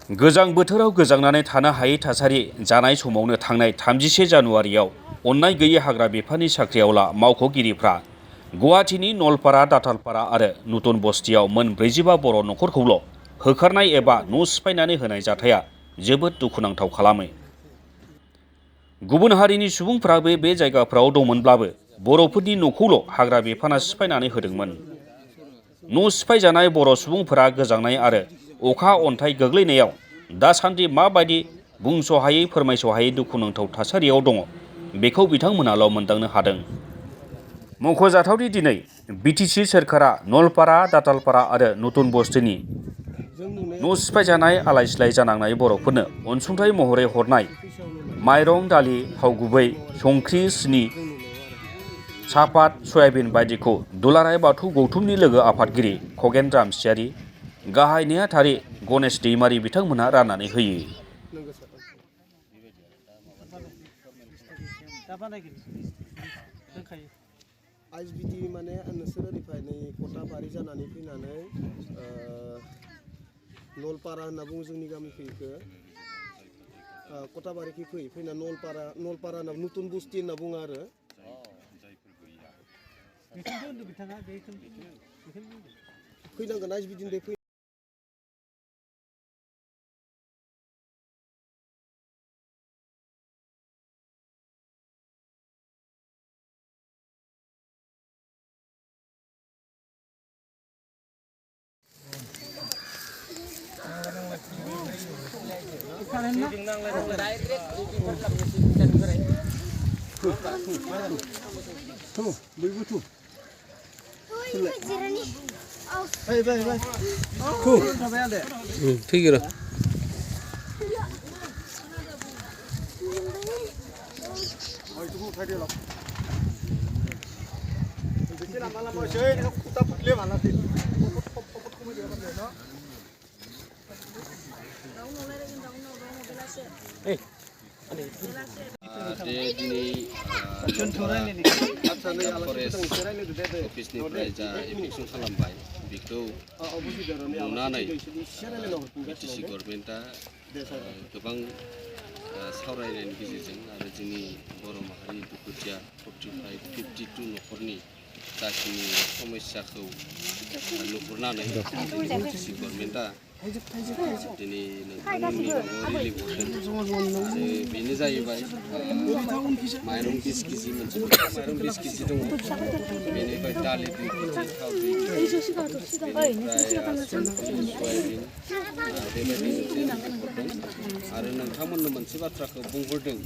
गोजां बोथोराव गोजांनानै थानो हायै थासारि जानाय समावनो थांनाय 31 जानुवारियाव अननाय गैयै हाग्रा बिफाननि साख्रिआवला मावख'गिरिफ्रा गुवाहाटीनि नलपारा, दाथालपारा आरो नूतन बस्तियाव मोन 45 बर' नखरखौल' होखारनाय एबा न' सिफायनानै होनाय जाथाया जोबोद दुखुनांथाव खालामो। गुबुन हारिनि सुबुंफ्राबो बे जायगाफ्राव दंमोनब्लाबो बर'फोरनि न'खौल' हाग्रा बिफाना सिफायनानै होदोंमोन। न' सिफायजानाय बर' सुबुंफोरा गोजांनाय आरो अखा अन्थाइ गोग्लैनायाव दासान्दि माबायदि बुंस'हायै फोरमायस'हायै दुखुनांथाव थासारियाव दङ बेखौ बिथांमोनाल' मोनदांनो हादों। मख'जाथावदि दिनै बिटिसि सोरखारा नलपारा, दाथालपारा आरो नूतन बस्तिनि न' सिफायजानाय आलाय-सिलाय जानांनाय बर'फोरनो अनसुंथाइ महरै हरनाय माइरं, दालि, थाव गुबै, संख्रि, सिनि, सापात, सयाबिन बायदिखौ दुलाराय बाथौ गौथुमनि लोगो आफादगिरि खगेन रामसियारि, गाहाय नेहाथारि गणेश दैमारि बिथांमोनहा राननानै होयो। आइसबिटि माने नोंसोर ओरैफ्राय नै कटाबारि जानानै फैनानै नलपारा होनना बुङो जोंनि गामिखौ कटाबारिखै फैना नलपारा होनना नूतन बस्ति होनना बुङो आरो फैनांगोन आइसबिटिनिफ्राय फै अफिसनिफ्राय जा एप्लिकेसन खालामबाय बेखौ नुनानै बिटिसि गभर्नमेन्टआ गोबां सावरायनायनि गेजेरजों आरो जोंनि बर' माहारि दुखुथिया 52 नखरनि जाखिनि समस्याखौ नुहुरनानै बिटिसि गभर्नमेन्टआ दिनै नोंथांमोननि न'आव रिलिफ हरदों आरो बेनो जाहैबाय माइरं 20 केजि मोनसे माइरं 20 केजि दङ बेनिफ्राय दालि 2 केजि थाव 2 केजि बेनिफ्राय सयाबिन बेबायदि मोनसे रिलिफ हरदों आरो नोंथांमोननो मोनसे बाथ्राखौ बुंहरदों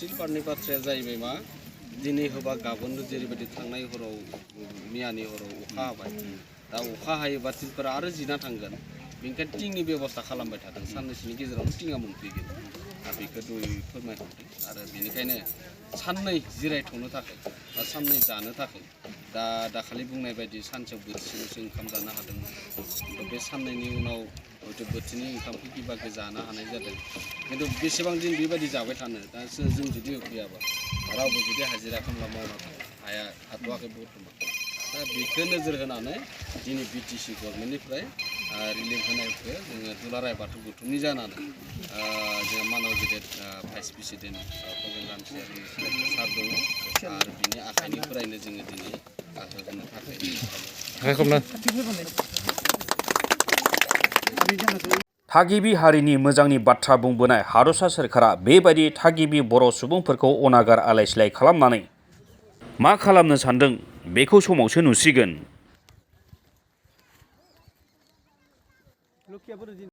तिलपारनि बाथ्राया जाहैबाय मा दिनै होबा गाबोन जेरैबायदि थांनाय हराव मैयानि हराव अखा हाबाय दा अखा हायोबा तिलपारा आरो जिना थांगोन बेनिखायनो टिंनि बेबस्था खालामबाय थादों साननैसोनि गेजेरावनो टिङा मोनफैगोन दा बेखौ फोरमायहरदों आरो बेनिखायनो साननै जिरायथ'नो थाखाय बा साननै जानो थाखाय दाखालि बुंनाय बायदि सानसेयाव बोथिसेल'सो ओंखाम जानो हादोंमोन बे साननैनि उनाव हयथ' बोथिनै ओंखामखौ किबाके जानो हानाय जादों खिन्थु बेसेबां दिन बेबायदि जाबाय थानो दा जों जुदि होफैयाबा रावबो जुदि हाजिरा खामला मावना हाथ'वाखै बर्थमान दा बेखौ नोजोर होनानै दिनै बिटिसि गभर्नमेन्टनिफ्राय रिलिफ होनायखौ जोङो दुलाराय बाथौ गौथुमनि जानानै जोंहा मानाव गेदेर भाइस प्रेसिडेन्ट खगेन रामसियारि सार दङ आरो बिनि आखाइनिफ्रायनो जोङो दिनै होनो थाखाय थागिबि हारिनि मोजांनि बाथ्रा बुंबोनाय हादरसा सोरखारा बेबायदि थागिबि बर' सुबुंफोरखौ अनागार आलाय-सिलाय खालामनानै मा खालामनो सानदों बेखौ समावसो नुसिगोन।